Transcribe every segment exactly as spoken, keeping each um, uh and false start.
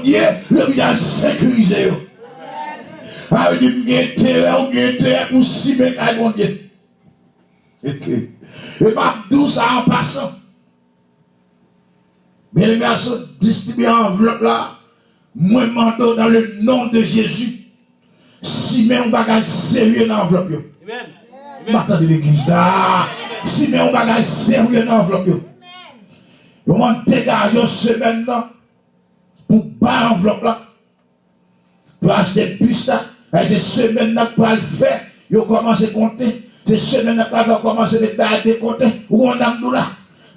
Bondye, li oblije al sekirize yo. Sa vle di, m gen enterè, ou gen enterè pou simen kay Bondye. E m ap di w sa an pasan. Byeneme a sot distribye anvlòp la. Mwen mande w, dans le nom de Jésus, simen yon bagay serye nan anvlòp yo. M pa tande legliz la. Simen yon bagay serye nan anvlòp yo. Yo mande degaje w semèn nan pou bay anvlòp la. Pou achte bis la, se semèn nan k pral fè yo kòmanse konte. Se semèn nan k pral fè yo kòmanse met bagay de kote. Ou konn sa m di w la?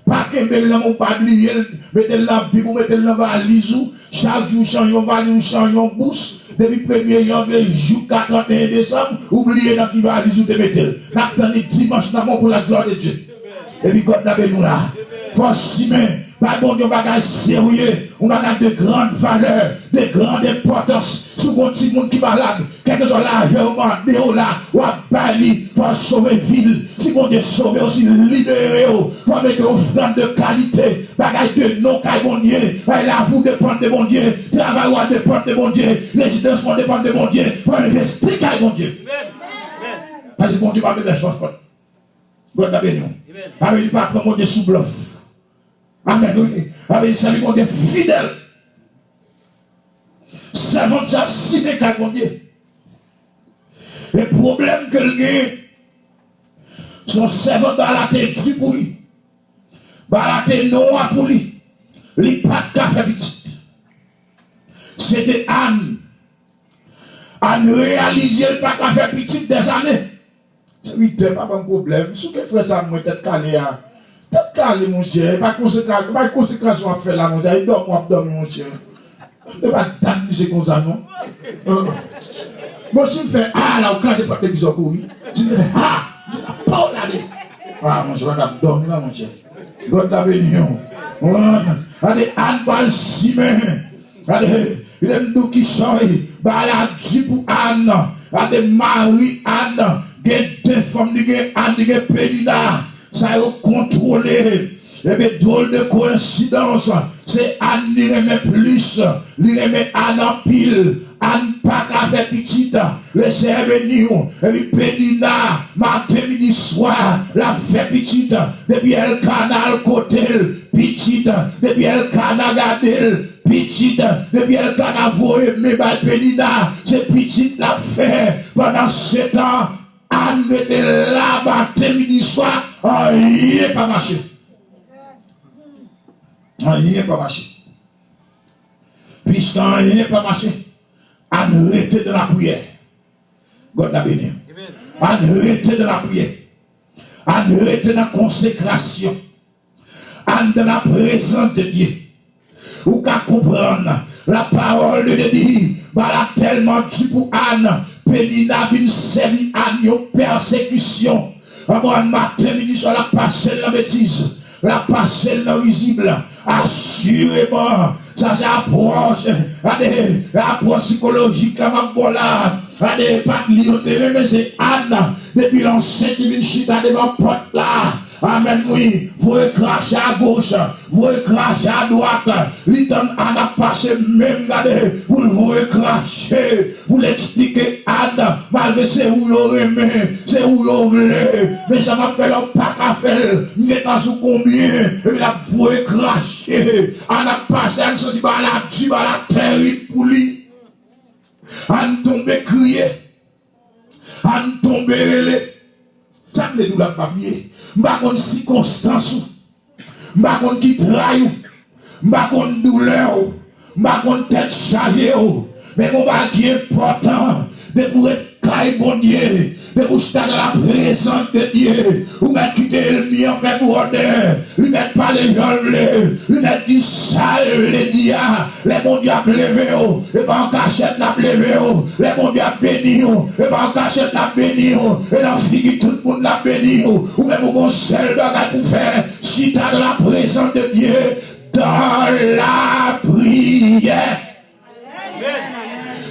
Pa kenbe l nan men w, pa bliye l. Mete l nan bib ou, mete l nan valiz ou. Chak jou w chanje yon valiz, ou chanje yon bous. Depi premye janvye jouka trannteyen desanm, ou bliye nan ki valiz ou te mete l. N ap tann li dimanch nan men w pou la glwa de Dye. Epi God la beni w la. Fò w simen. Bay Bondye yon bagay serye, yon bagay de grande valeur, de grande importance. Si w gon timoun ki malad, kèlkeswa lajan yo mande w la, w ap bay li, fò w sove vi l. Si Bondye sove w, si l libere w, fò w mete ofrann de kalite, bagay de non kay Bondye, bagay lavi w depann de Bondye, travay ou a depann de Bondye, rezidans ou an depann de Bondye, fò w envesti kay Bondye. Paske Bondye pa bezwen chans kòt. God la beni w. Amèn. Li pa pran Bondye sou blòf. Amèn, wi. Amèn, sèvi Bondye fidèl. Sèvant sa simen kay Bondye. E pwoblèm ke l genyen, se yon sèvant bagay la te di pou li. Bagay la te nwa pou li. Li pa t ka fè pitit. Se te Ann. Ann reyalize l pa ka fè pitit dèzane. Sèvitè, pa ban m pwoblèm. Souke frè sa mwen tèt kale a. Tèt kale, monchè. E pa konsekans, e pa konsekans w ap fè la, monchè. E dòmi w ap dòmi, monchè. E pa dat misye konsa, non. Bon, si m fè a la, ou kraze pòt legliz ou kouri. Si m fè a, m di la pa w lage. A, monchè, pa t ap dòmi, non, monchè. God la beni w. Gade, Ann pral simen. Gade, li te m di w ki sòy, bagay la di pou Ann. Gade, mari Ann, gen de fanm li gen, Ann, li gen Penina. Sa yo kontwole. Ebyen, drôle de coïncidence, se Ann li renmen plis, li renmen Ann anpil. Ann pa ka fè pitit. Lesenyè beni w. Epi Penina, maten, midi, swa, l ap fè pitit. Depi Èlkana al kote l, pitit. Depi Èlkana gade l, pitit. Depi Èlkana voye men bay Penina, se pitit l ap fè. Pandansetan, Ann rete la maten, midi, swa, anyen pa mache. Anyen pa mache. Piske anyen pa mache, Ann rete nan lapriyè. God la beni. Ann rete nan lapriyè. Ann rete nan konsekrasyon. Ann dans la présence de Dieu. Ou ka konprann, la parole de Dieu di, bagay la tèlman di pou Ann, Penina vin sèvi Ann yon pèsekisyon. Ann, maten, midi, swa, l ap pase l nan betiz, l ap pase l nan rizib. Asireman, sa se apwòch, gade, apwòch sikolojik la m ap ba w la. Gade, pa t li yo te renmen, se Ann. Depi l ansent, li vin chita devan pòt la. Amèn, wi. Voye krache agoch, voye krache adwat. Li tann Ann ap pase menm, gade, pou l voye krache, pou l eksplike Ann, malgre se ou yo renmen, se ou yo vle, men sa m ap fè la, ou pa ka fè l. M gentan sou konbyen, epi l ap voye krache. Ann ap pase, Ann santi bagay la di, bagay la tèrib pou li. Ann tonbe kriye. Ann tonbe rele. Sa m vle di w la, m pa bliye. M pa konn sikonstans ou. M pa konn ki tray ou. M pa konn doulè w. M pa konn tèt chaje w. Men gon bagay ki enpòtan. Depi w ret kay Bondye, depi w chita dans la présence de Dieu, ou mèt kite ènmi an fè bwòdè. Li mèt pale jan l vle. Li mèt di sa l vle di a. Lè Bondye ap leve w, e pa an kachèt l ap leve w. Lè Bondye ap beni w, e pa an kachèt l ap beni w. E nan figi tout moun l ap beni w. Ou menm ou gon sèl bagay pou fè, chita dans la présence de Dieu, dans la prière.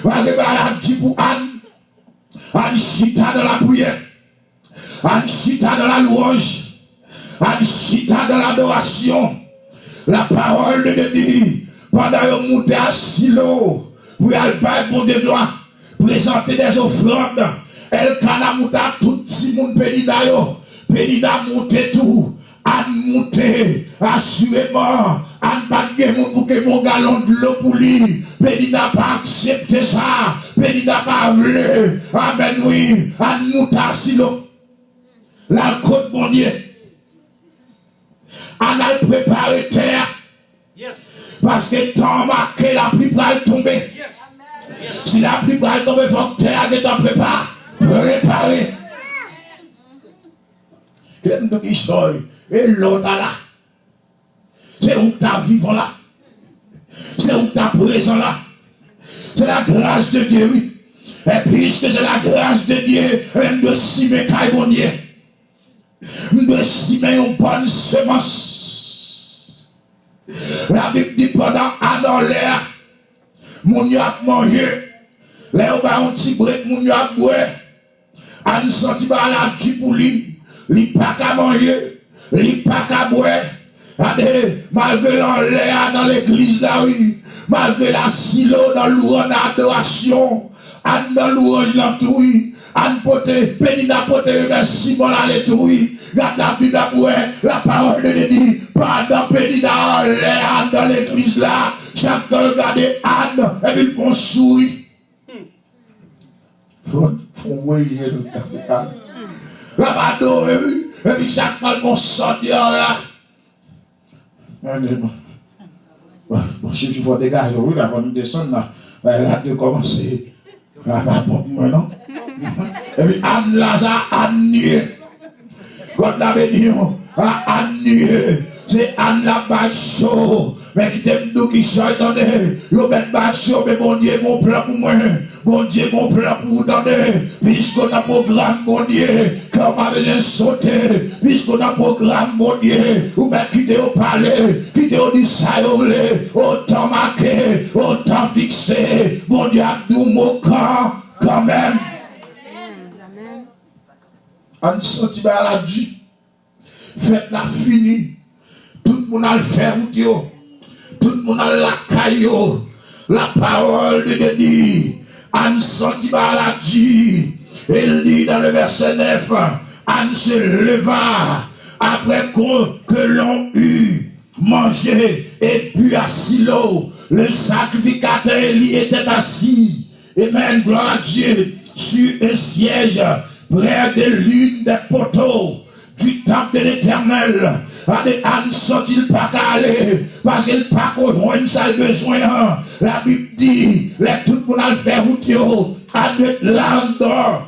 Malgre bagay la di pou Ann, Ann chita dans la prière. Ann chita dans la louange. Ann chita dans l'adoration. La parole de Dieu dit, Pandan yo moute a Silo pou y al bay Bondye glwa, prezante dèzofrann, Èlkana moute a tout timoun Penina yo. Penina moute tou. Ann moute, asireman, Ann pa t gen moun pou kenbe yon galon dlo pou li. Penina pa aksepte sa. Penina pa vle. Amèn, wi. Ann moute a Silo. L al kot Bondye. Ann al prepare tè a. Paske tan an make, lapli pral tonbe. Si lapli pral tonbe, fòk tè a gentan prepa-, prepare. Kite m di w ki sa w ye. E lè w ta la. Se ou k ta vivan la. Se ou k ta prezan la. C'est la grâce de Dieu, wi. Et puisque c'est la grâce de Dieu, m dwe simen kay Bondye. M dwe simen yon bòn semans. Labib di pandan Ann anlè a, moun yo ap manje. Lè yo bay yon ti brek, moun yo ap bwè. Ann santi bagay la di pou li. Li pa ka manje. Li pa ka bwè. Gade, malgre l anlè a nan legliz la, wi. Malgre l a Silo nan lwanj, nan adorasyon, Ann nan lwanj lan tou, wi. Ann pote, Penina pote remèsiman l ale tou, wi. Gad Labib la pou wè, la parole de Dieu di, pandan Penina anlè a nan legliz la, chak tan l gade Ann, epi l fè yon souri. Fò, fò w voye je l gade Ann. L ap adore, wi. Epi chak tan l fè yon sòti anlè a. Mande m. Bon, bon, Chouchou, fò degaje w, wi, la, fò nou desann la. Bagay la te kòmanse. La pa bon pou mwen, non. Epi Ann la, sa Ann li ye. God la beni w. A Ann li ye. Se Ann la bay cho. Men kite m di w ki sa, tande. Yo mèt bay cho, men Bondye gon plan pou mwen. Bondye gon plan pou ou, tande. Piske w nan pwogram Bondye, kè w pa bezwen sote. Piske w nan pwogram Bondye, ou mèt kite yo pale, kite yo di sa yo vle. Otan make, otan fikse, Bondye ap di w mo kan, kanmenm. Ann santi bagay la di. Fèt la fini. Tout moun al fè wout yo. Tout moun al lakay yo. La parole de Dieu di, Ann santi bagay la di. E l di dans le verset neuf, Ann se leva après que, que l'on eut mangé et bu à Silo, le sacrificateur Élie était assis. Amen, gloire à Dieu, sur un siège près de l'une des poteaux du temple de l'Éternel. Gade, Ann santi l pa ka ale, paske l pa ko jwenn sa l bezwen an. Labib di, lè tout moun al fè wout yo, Ann ret la anndan.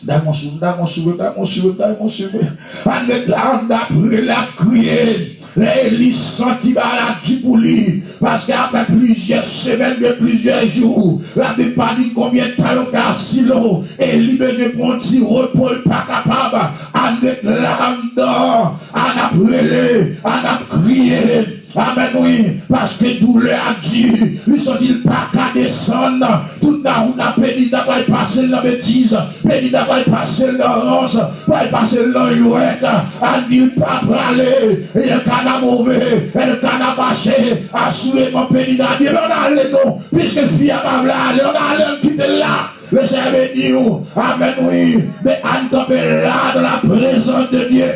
Dayè m yon souri, dayè m yon souri, dayè m yon souri, dayè m yon souri. Ann ret la anndan ap rele, ap kriye. Lè Eli santi bagay la di pou li, paske apre plizyè semèn, de plizyè jou, Labib pa di konbyen tan yo fè a Silo, Eli bezwen pran yon ti repo, l pa kapab. Ann ret la anndan, Ann ap rele, Ann ap kriye. Amèn, wi. Paske doulè a di, li santi l pa ka desann. Tout nan wout la, Penina pral pase l nan betiz. Penina pral pase l nan rans, pral pase l nan jwèt. Ann di l pa prale. Èlkana move, Èlkana fache. Asireman, Penina di, ann ale non. Piske fi a pa vle ale, ann ale, ann kite l la. Leseyè beni w. Amèn, wi. Men Ann kanpe la dans la présence de Dieu.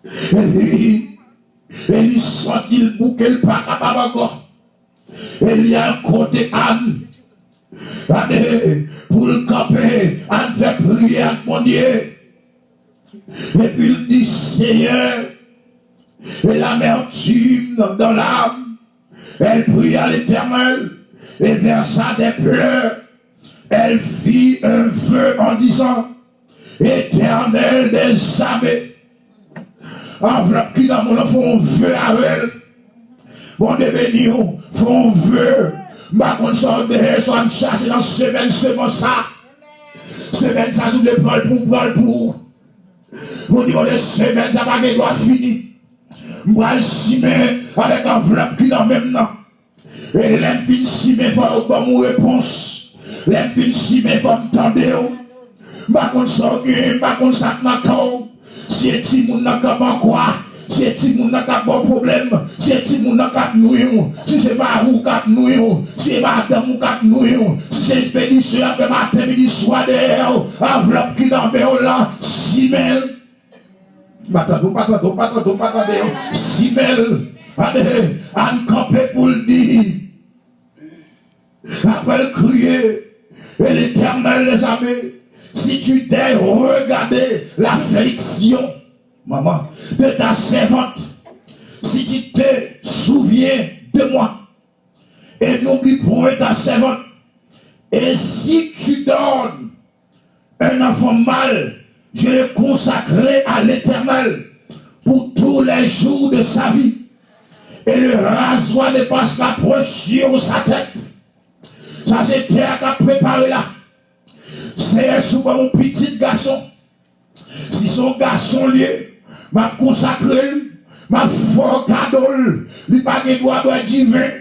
Epi, Eli santi l bouke, l pa kapab ankò. Eli al kote Ann. Gade, pou l kanpe, Ann fè priyè ak Bondye. Epi l di, Seyè, et l'amertume dans l'âme, elle pria l'Éternel et versa des pleurs. Elle fit un vœu en disant, Éternel des armées, anvlòp ki nan men w lan, fè yon ve avè l. Bondye beni w, fè yon ve. M pa konn sa w dèyè, sa w ap chache nan semèn semans sa. Semèn sa, si w vle pran l pou w, pran l pou ou. Bondye, Bondye, semèn sa pa gen dwa fini. M pral simen avèk anvlòp ki nan men m nan. E lè m fin simen, fò yo ban m yon repons. Lè m fin simen, fò m tande w. M pa konn sa w genyen, m pa konn sa k nan kè w. Si e timoun nan k ap an kwa, Si se timoun nan k ap ba w pwoblèm, si se timoun nan k ap nwi w, si se mari w k ap nwi w, si se madanm ou k ap nwi w, si se ekspedisyon y ap fè maten, midi, swa dèyè w, anvlòp ki nan men w lan, simen l. M pa tande, m pa tande, m pa tande, m pa tande. Simen l. Gade, Ann kanpe pou l di, apre l kriye, et l'Éternel des armées, si tu dais regarder l'affliction, maman, de ta servante, si tu te souviens de moi, et n'oublie point ta servante, et si tu donnes un enfant mâle, je le consacrerai à l'Éternel pour tous les jours de sa vie. Et le rasoir ne passera point sur sa tête. Sa se tè a k ap prepare la. Seyè, si w ban m yon pitit gason, si se yon gason l ye, m ap konsakre l, m ap fè w kado l. Li pa gen dwa bwè diven,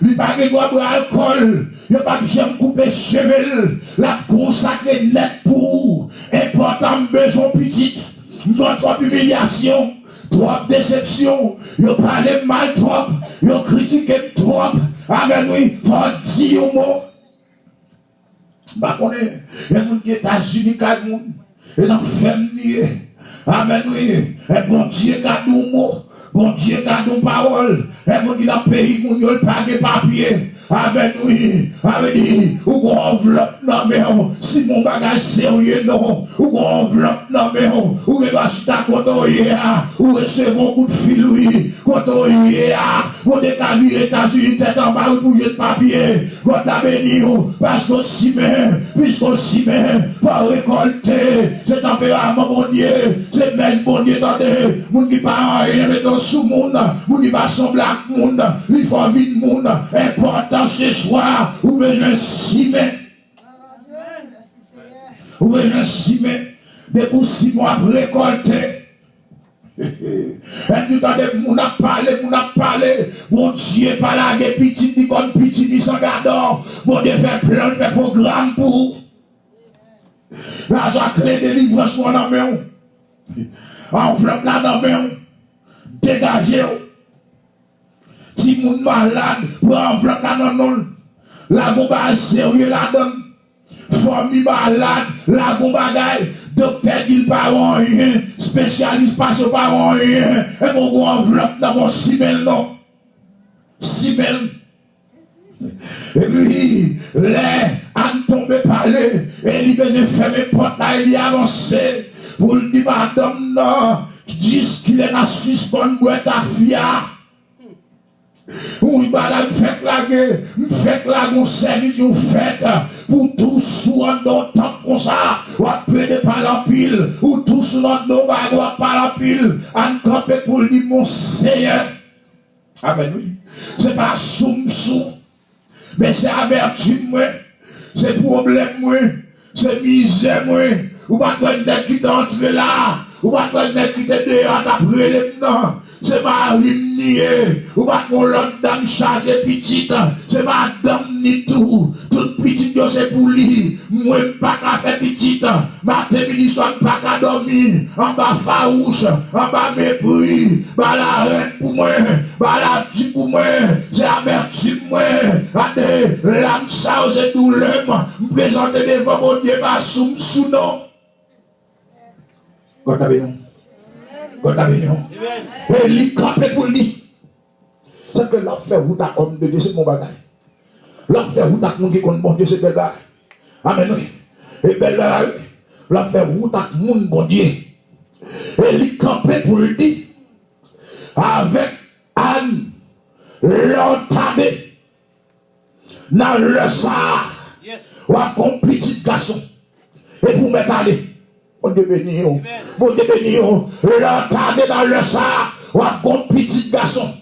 li pa gen dwa bwè alkòl, yo p ap janm koupe cheve l. L ap konsakre nèt pou ou. Enpòtan, m bezwen w pitit. M pran twòp imilyasyon, twòp desepsyon. Yo pale m mal twòp, yo kritike m twòp. Amèn, wi, fò w di yon mo. M pa konnen, gen moun ki Etazini kay moun, e nan fèm li ye. Amèn, wi. E Bondye ka di w mo, Bondye ka di w pawòl. E moun ki nan peyi moun yo, l pa gen papye. Amèn, wi. Sa vle di, ou gon anvlòp nan men w. Si gon bagay serye non, ou gon anvlòp nan men w. Ou gen dwa chita kote w ye a, ou resevwa yon kout fil, wi. Kote w ye a, Bondye ka vire Etazini tèt anba, wi, pou jwenn papye. Gòd la beni w, paske w simen, piske w simen, fò w rekòlte. Se tanperaman Bondye, se mès Bondye, tande. Moun ki pa anyen, mete w sou moun, moun ki pa sanble ak moun, li fè w vin moun. Enpòtan se swa, ou bezwen simen. Ou bezwen simen. Depi w simen, w ap rekòlte. Èske ou tande moun ap pale, moun ap pale? Bondye pa lage pitit li kòm pitit li san gadò. Bondye fè plan, l fè pwogram pou ou. Lajan kle delivrans ou an nan men w. Anvlòp la nan men w. Degaje w. Timoun malad, pran anvlòp la nan non l. Lage yon bagay serye ladan l. Fanmi malad, lage yon bagay. Doktè di l pa wè anyen. Espesyalis pase w pa wè anyen. Enben w gon anvlòp nan men w, simen l non. Simen l. Epi, lè Ann tonbe pale, e li bezwen fèmen pòt la, e li avanse pou l di madanm nan, jiskilè n a sispann bwè tafya? Yon bagay m fèk lage, m fèk lage yon sèvis, yon fèt pou w tous ou anndan yon tanp konsa, w ap plede pale anpil, ou tous ou anndan yon bagay, w ap pale anpil. Ann kanpe pou l di, Monseyè. Amèn, wi. Se pa sou m sou. Men se amètim mwen, se pwoblèm mwen, se mizè mwen. Ou pa t wè nèg ki te antre la, ou pa t wè nèg ki te deyò a t ap rele m nan. Se mari m li ye. Ou pa t wè yon lòt dam chaje pitit, se madanm ni tou. Tout pitit yo se pou li. Mwen m pa ka fè pitit. Maten, midi, swa, m pa ka dòmi. Anba fawouch, anba mepri. Bagay la rèd pou mwen. Bagay la di pou mwen. Se amètim mwen. Gade, lam sa yo se doulè m. M prezante devan Bondye, pa sou m sou non. Gòd la beni w. Gòd la beni w. E li kanpe pou l di. Sèke lè w ap fè wout ak òm de Dye, se bon bagay. Lè w ap fè wout ak moun ki konn Bondye, se bèl bagay. Amèn, wi. E bèl bagay, wi. Lè w ap fè wout ak moun Bondye. E li kanpe pou l di, avèk Ann, lè w tande, nan lè sa a, w ap gon pitit gason. Epi w mèt ale. Bondye beni w. Bondye beni w. Lè w tande nan lè sa a, w ap gon pitit gason.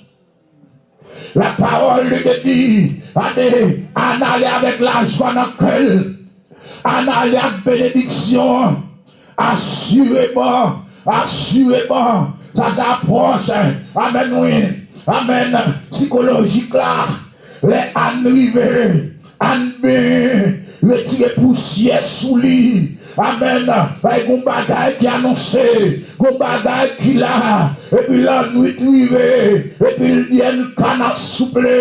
La parole de Dieu a dit, Ann ale avèk lajwa nan kè l. Ann ale ak benediksyon. Asireman, asireman, sa se apwòch, amèn, wi, amèn, sikolojik la. Lè Ann rive, Ann ben retire pousyè sou li. Amèn. Ay, gon bagay ki anonse, gon bagay ki la. Epi lannwit rive, epi l di, Elkana, souple,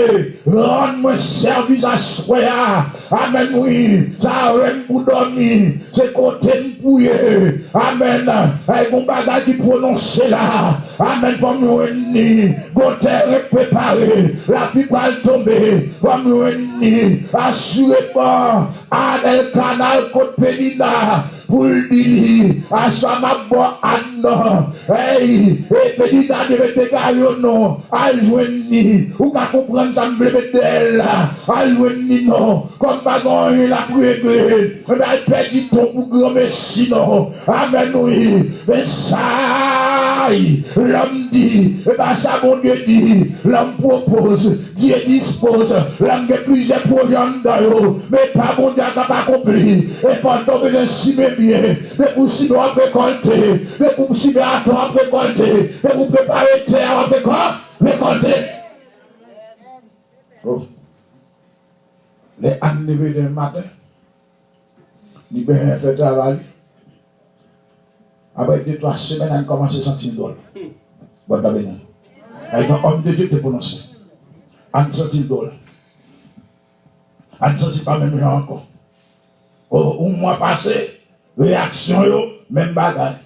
rann mwen sèvis aswè a. Amèn, wi. Sa a, rèn pou dòmi, se kote m pou ye. Amèn. Ay, gon bagay ki pwononse la. Amèn. Fò m jwenn ni. Gon tè rèk prepare. Lapli pral tonbe. Fò m jwenn ni. Asireman, Ann Elkana al kot Penina pou l di li, aswè a m ap ba w Ann nan. Èy, e Penina dwe met dega yo non, al jwenn li. Ou ka konprann sa m vle met dèyè l la. Al jwenn li non. Kòm pa gen anyen l ap regle, men al pèdi tan pou granmesi non. Amèn, wi. Men sa, lòm di, e pa sa Bondye di, lòm pwopoze. Dye dispoze. Lòm gen plizyè pwojè anndan yo, men pa Bondye a k ap akonpli. Enpòtan w bezwen simen byen. Depi w simen, w ap rekòlte. Depi w simen atò, w ap rekòlte. Depi w prepare tè a, w ap rekò-, rekòlte. Oh. Lè Ann leve demen maten, li benyen, fè travay li. Apre de twa semèn, Ann kòmanse santi l dwòl. Bondye beni nou. Ay, yon òm de Dye te pwononse. Ann santi l dwòl. Ann santi l pa menm jan ankò. O, yon mwa pase, reyaksyon yo, menm bagay.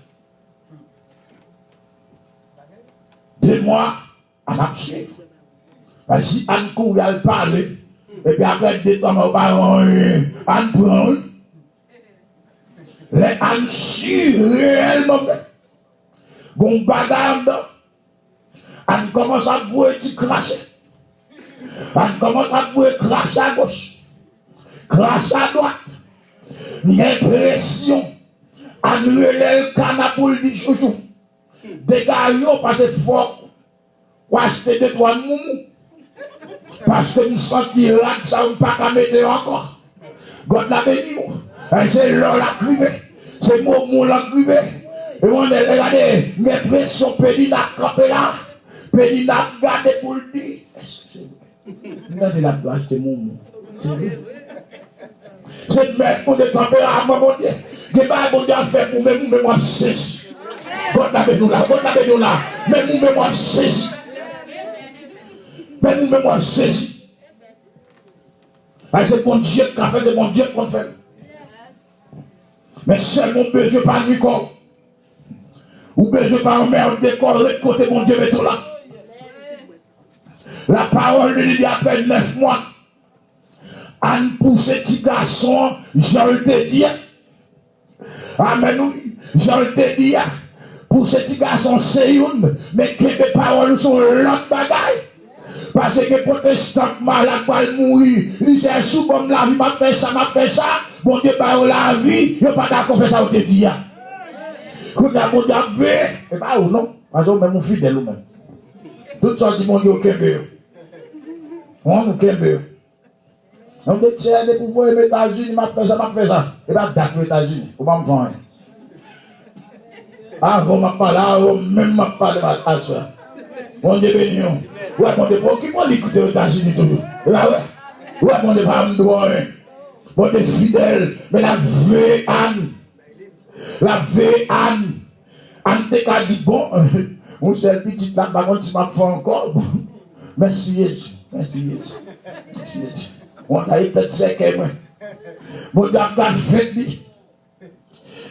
De mwa, Ann ap swiv. Paske si Ann kouri al pale, epi apre de twa mwa yo pa wè anyen, Ann pran, wi. Lè Ann si reyèlman vre, gon bagay anndan, Ann kòmanse ap voye ti krache. Ann kòmanse ap voye krache agoch, krache adwat. M gen enpresyon Ann rele Elkana pou l di, chouchou, dega yo, paske fòk w achte de twa moumou. Paske m santi rad sa yo, m pa ka mete yo ankò. Gòd la beni w. Ay, se lè w la k rive. Se moman w la k rive. E w ann lè gade, m gen enpresyon Penina ap kanpe la. Penina ap gade pou l di, èske se vre? M tande l ap achte moumou. Se vre. Se mèt Bondye, tanperaman Bondye. Gen bagay Bondye ap fè pou menm ou menm w ap sezi. Gòd la beni w la, Gòd la beni w la. Menm ou menm w ap sezi. Menm ou menm w ap sezi. Ay, se Bondye k ka fè, se Bondye k konn fè. Men sèlman w bezwen pa nwi kò w. Ou bezwen pa anmède kò w, ret kote Bondye mete w la. La parole de Dieu di apre nèf mwa, Ann pouse ti gason an, jan l te di a. Amèn, wi. Jan l te di a. Pouse ti gason an se youn, men kenbe pawòl ou se yon lòt bagay. Paske gen pwotestan k malad pral mouri. Li di, sou ban m lavi, m ap fè sa, m ap fè sa. Bondye ba yo lavi, yo pa dakò fè sa yo te di a. Kounye a, Bondye ap veye. E pa ou non. Paske ou menm ou fidèl ou menm. Tout sa w di Bondye, ou kenbe yo. Ou kenbe yo. Yon de chè depi w voye m Etazini, m ap fè sa, m ap fè sa. E pa dat ou Etazini, ou pa m fè anyen. Avè w m ap pale, avè w menm m ap pale aswè. Bondye beni w. Ou wè Bondye pa okipe w, li kite w Etazini toujou. E pa vre? Ou wè Bondye pa janm di w anyen. Bondye fidèl, men l ap veye Ann. L ap veye Ann. Ann te ka di, bon, yon sèl pitit la, m pa konn si m ap fè ankò. Mèsi Jezi, mèsi Jezi, mèsi Jezi. Mwen ta ye tèt sèkèy mwen. Bondye ap gad fèt li.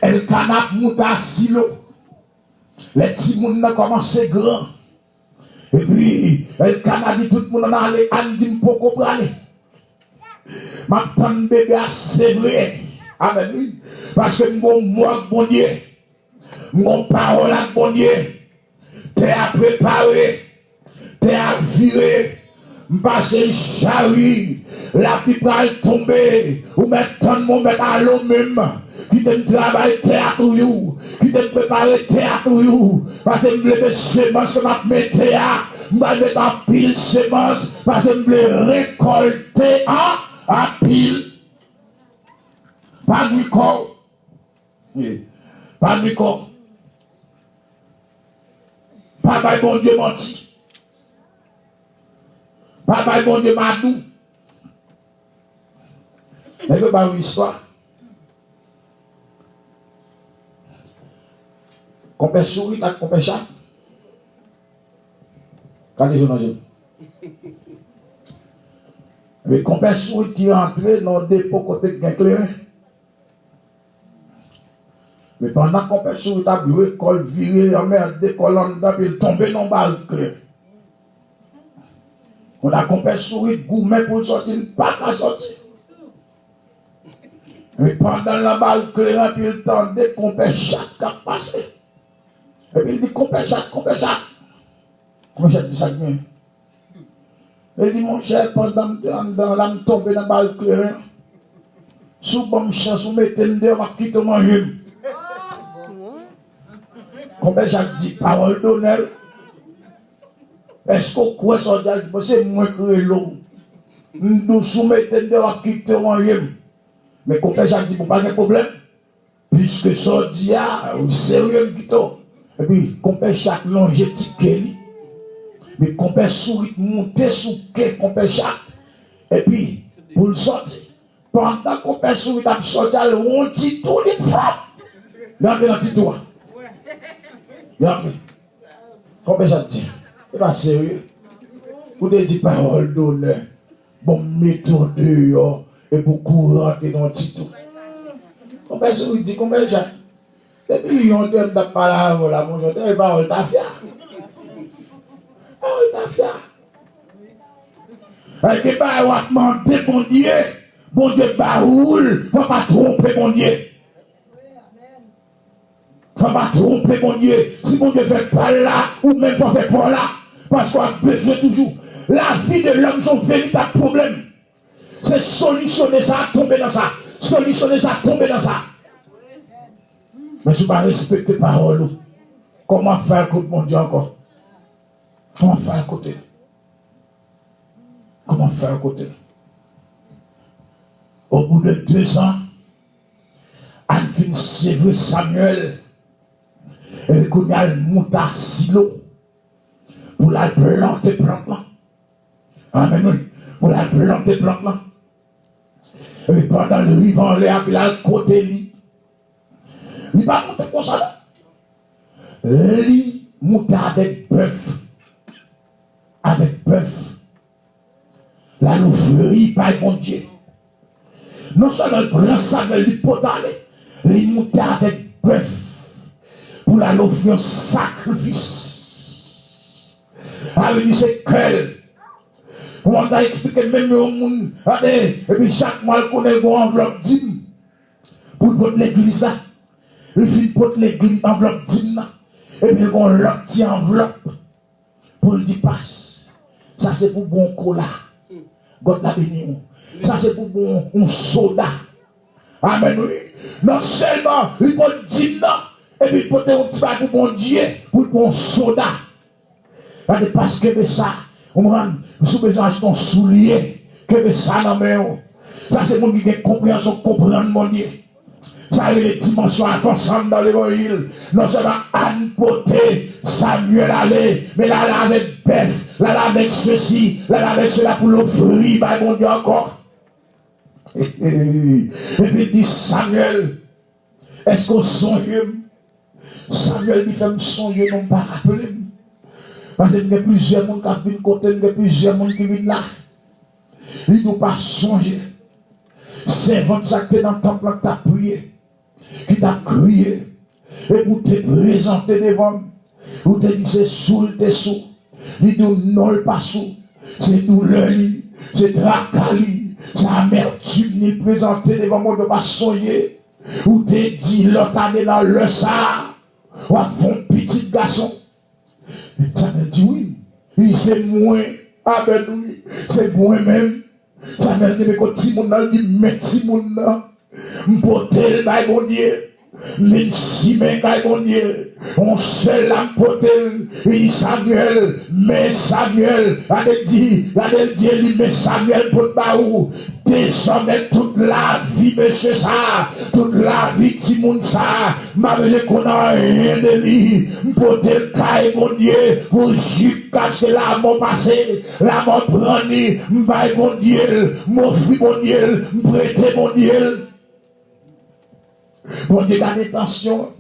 Elkana ap moute a Silo. Lè timoun nan kòmanse gran. Epi, Elkana di tout moun ann ale, Ann di m poko prale. M ap tann bebe a, se vre. Amèn, wi. Paske m gon mo ak Bondye. M gon pawòl ak Bondye. Tè a prepare. Tè a vire. M pase l chari. Lapli pral tonbe. Ou mèt tann mwen, ou mèt ale ou menm. Kite m travay tè a toujou. Kite m prepare tè a toujou. Paske m vle met semans m ap mete a. M pral met anpil semans. Paske m vle rekòlte an, anpil. Pa nwi kò w. Ye. Pa nwi kò w. Pa bay Bondye manti. Pa bay Bondye madou. Nèg yo ba yon istwa. Konpè Sourit ak Konpè Chat. Gade je w nan je m. Men Konpè Sourit ki rantre nan yon depo kote k gen kleren. Men pandan Konpè Sourit ap jwe, kò l vire, anmède kò l anndan, epi l tonbe nan yon barik kleren. Kounye a Konpè Sourit goumen pou l sòti, l pa ka sòti. Men pandan l nan barik kleren, epi l tande Konpè Chat k ap pase. Epi l di, "Konpè Chat, Konpè Chat." Konpè Chat di, "Sa k gen?" Li di, "Monchè, pandan m te anndan la, m tonbe nan barik kleren. Si w ban m chans, ou mete m deyò, m ap kite w manje m." Konpè Chat di, "Pawòl donè, wi. Èske w kwè sa w di a?" Li di, "Bon, se mwen k rele w. M di w, si w mete m deyò, w ap kite w manje m." Men Konpè Chat di, "Bon, pa gen pwoblèm. Piske sa w di a, ou serye, m kite w." Epi Konpè Chat lonje ti ke li. Epi Konpè Sourit moute sou ke Konpè Chat. Epi, pou l sòti, pandan Konpè Sourit ap sòti, al yon ti tou, li frap. Li antre nan ti tou a. Li antre. Konpè Chat di, "E pa serye. Ou te di pawòl donè. Bon, m mete w deyò, epi w kouri antre nan yon ti tou." Konpè Sourit di, "Konpè Chat, depi yonte m t ap pale avè w la, monchè, w te pawòl tafya. Pawòl tafya. Ay, gen bagay w ap mande Bondye, Bondye ba ou l, fò w pa twonpe Bondye." Fò w pa twonpe Bondye. Si Bondye fè pa l la, ou menm fò w fè pa w la. Paske w ap bezwen toujou. Lavi de lòm se yon veritab pwoblèm. Se solisyone sa, tonbe nan sa. Solisyone sa, tonbe nan sa. Men si w pa respekte pawòl ou, kòman w ap fè al kot Bondye ankò? Kòman w ap fè al kote l? Kòman w ap fè al kote l? Au bout de deux ans, Ann fin sevre Samuel. Epi kounye a l moute a Silo pou l al plante plant lan. Amèn, wi. Pou l al plante plant lan. Epi pandan l rive anlè a, epi l al kote li. Li pa moute konsa, non. Li moute avèk bèf. Avèk bèf. L al ofri bay Bondye. Non sèlman l pran Samyèl, li pote ale, li moute avèk bèf pou l al ofri yon sakrifis. Sa vle di se kè l. Kòman m ta eksplike menm yon moun, tande, epi chak mwa l konnen l gen yon anvlòp dim pou l pot legliz la. Li fin pot legliz, anvlòp dim nan. Epi l gen yon lòt ti anvlòp. Pou l di, "Pas, sa se pou bon kola. God la beni w. Sa se pou bon yon soda." Amèn, wi. Non sèlman li pot dim nan, epi l pote yon ti bagay pou Bondye, pou l pran yon soda. Gade, pas, kenbe sa. Ou konprann? Si w bezwen achte yon soulye, kenbe sa nan men w. Sa se moun ki gen konpreyansyon, konprann Bondye. Sa rele dimansyon avanse anndan levanjil. Non sèlman Ann pote Samyèl ale, men l al avèk bèf, l al avèk sesi, l al avèk sela pou l ofri bay Bondye ankò. Epi l di, "Samyèl, èske w sonje m?" Samyèl di, "Fè m sonje non, m pa raple m. Paske m gen plizyè moun k ap vin kote m, gen plizyè moun ki vin la." Li di, "W pa sonje sèvant sa k te nan tanp lan k t ap priye, ki t ap kriye, epi w te prezante devan m, ou te di se sou l te sou." Li di w non, l pa sou. Se doulè li, se traka li, se amètim li prezante devan Bondye, w pa sonje. Ou te di lòt ane nan lè sa a, w ap fè yon pitit gason. Samyèl di, "Wi, wi, se mwen." Amèn, wi, se mwen menm. Samyèl kenbe kot timoun nan, li di, "Men timoun nan, m pote l bay Bondye. M vin simen kay Bondye. Yon sèl la m pote l." Li di, "Samyèl, men Samyèl." Gade l di, gade l di, li, "Men Samyèl m pot ba ou." Dezòmè tout lavi mesye sa a, tout lavi timoun sa a, m pa bezwen konn anyen de li. M pote l kay Bondye pou jikaske lamò pase. Lamò pran li, m bay Bondye l, m ofri Bondye l, m prete Bondye l. Bondye gade entansyon an.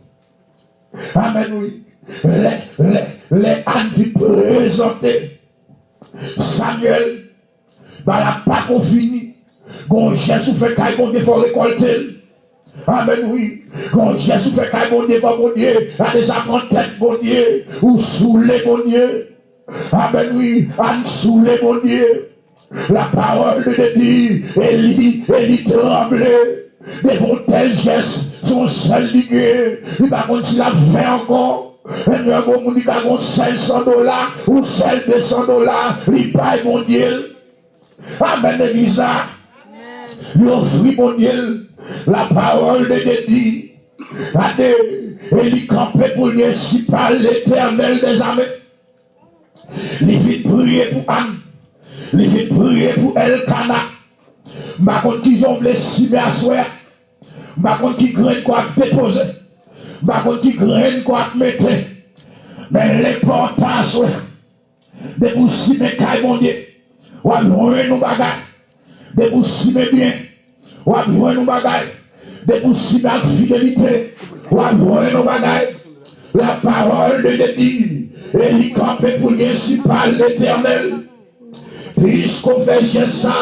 Amèn, wi. Lè, lè, lè Ann vin prezante Samyèl, bagay la pako fini. Gon jès ou fè kay Bondye, fò w rekòlte l. Amèn, wi. Gon jès ou fè kay Bondye, fò Bondye. Gade sa pran tèt Bondye. Ou soule Bondye. Amèn, wi. Ann soule Bondye. La parole de Dieu dit, Eli, Eli tranble devan yon tèl jès, se yon sèl li gen. Li pa konn si l ap fè ankò. Menm lè gon moun li ka gon sèl san dola, yon sèl de san dola, li bay Bondye l. Amèn, legliz la. Li ofri Bondye l. La parole de Dieu dit, gade, Eli kanpe pou l gen sipa Letènèl dèzame. Li vin priye pou Ann. Li vin priye pou Èlkana. M pa konn kijan w vle simen aswè a. M pa konn ki grenn kò ap depoze. M pa konn ki grenn kò ap mete. Men lenpòtan aswè a, depi w simen kay Bondye, w ap jwenn yon bagay. Depi w simen byen, w ap jwenn yon bagay. Depi w simen ak fidelite, w ap jwenn yon bagay. La parole de Dieu dit, Eli kanpe pou l gen sipa Letènèl. Piske w fè jès sa,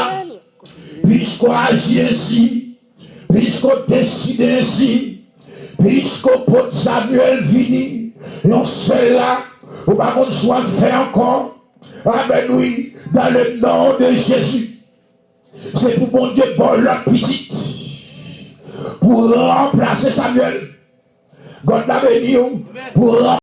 piske w aji ensi, piske w deside ensi, piske w pot Samyèl vini, yon sèl la, ou pa konn si w ap fè ankò. Amèn, wi, dans le nom de Jésus. Se pou Bondye ba w lòt pitit pou ranplase Samyèl. God la beni w pou ranplase